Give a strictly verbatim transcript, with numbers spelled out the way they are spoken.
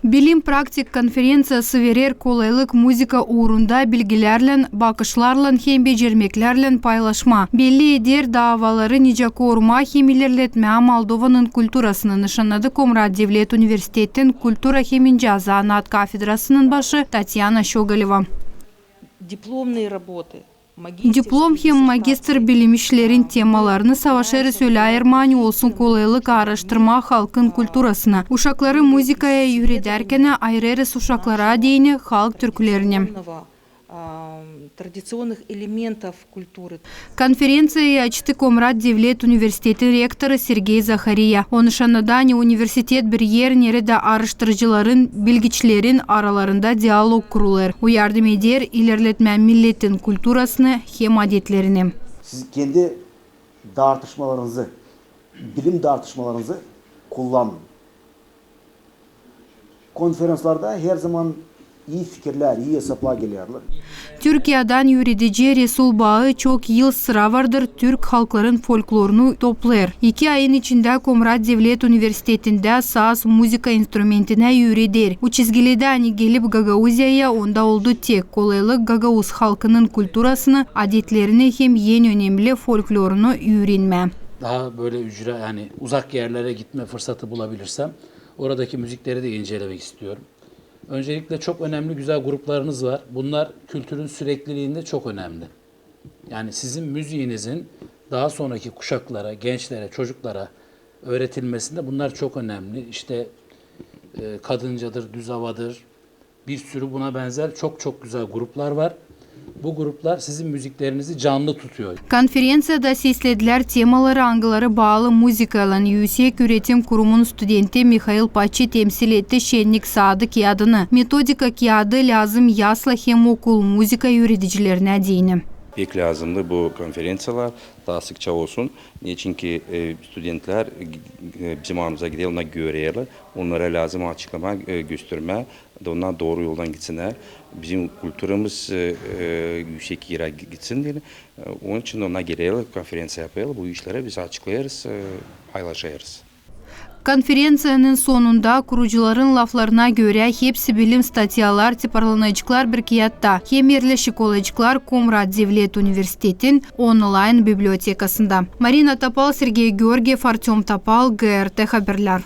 Bilim-praktik konferenţiyası verer kolaylık muzıka uurunda bilgilärlän, bakışlarlan hem becermeklärlän paylaşmaa. Belli eder daavaları nicä korumaa hem ilerletmää Moldovanın kulturasını, nışannadı Komrat devlet universitetin kultura hem incä zanaat kafedrasının başı Tatyana Şogaleva. Дипломные работы. Diplom hem magistr bilim işlerin temalarını savaşêrız ölä, ani olsun kolaylık aaraştırmaa halkın kulturasını, uşakları muzıkaya üüredärkän ayırêrız uşaklara deyni halk türkülerini. Традиционных элементов культуры. Konferenţiyayı açtı Komrat devlet universitetin rektorı Sergey Zahariya. O nışannadı, ani universitet bir er, neredä aaraştırıcıların, bilgiçilerin aralarında dialog kurulêr. O yardım eder ilerletmää milletin kulturasını hem adetlerini. Siz kendi dartışmalarınızı, bilim dartışmalarınızı kullanın. Konferanslarda herzaman ii fikirlär, ii esaplar gelerlär. Türkiyedän üüredici Resul Baı çok yıl sıra vardır türk halkların folklorunu toplêêr. İki ayın içindä Komrat devlet universitetindä saz, muzıka instrumentinä üüreder. O çizgiledä, ani gelip Gagauziyaya, onda oldu tek kolaylık gagauz halkının kulturasını, adetlerini hem en önemli folklorunu üürenmää. Daha böyle ücra, yani uzak yerlere gitme fırsatı bulabilirsem oradaki müzikleri de incelemek istiyorum. Öncelikle çok önemli güzel gruplarınız var. Bunlar kültürün sürekliliğinde çok önemli. Yani sizin müziğinizin daha sonraki kuşaklara, gençlere, çocuklara öğretilmesinde bunlar çok önemli. İşte e, Kadıncadır, Düz Havadır, bir sürü buna benzer çok çok güzel gruplar var. Bu gruplar sizin müziklerinizi canlı tutuyor. Konferenţiyada sesledilär temaları, angıları baalı muzıkaylan. Üüsek üüretim kurumun studenti Mihail Paçi temsil etti şennik saadı kiyadını. Metodika kiyadı lääzım yasla hem okul muzıka üüredicilerinä deyni. Pek lääzımdı bu konferenţiyalar taa sıkça olsun. Neçin ki e, studentlär e, bizim aramıza giderlär, onnar görerlär. Onnara lääzım açıklamaa, e, göstermää, da onnar dooru yoldan gitsinnär. Bizim kulturamız e, e, üüsek erä gitsin deyni. E, onun için onnar gelerlär, konferenţiya yaparlar. Bu işleri biz açıklêêrız, e, paylaşêrız. Konferenţiyanın sonunda, kurucuların laflarına görä, hepsi bilim statyalar tiparlanaceklar bir kiyatta hem erleşik olaceklar Komrat devlet universitetin onlayn bibliotekasında. Marina Topal, Sergey Georgiev, Artöm Topal, GRT Haberlär.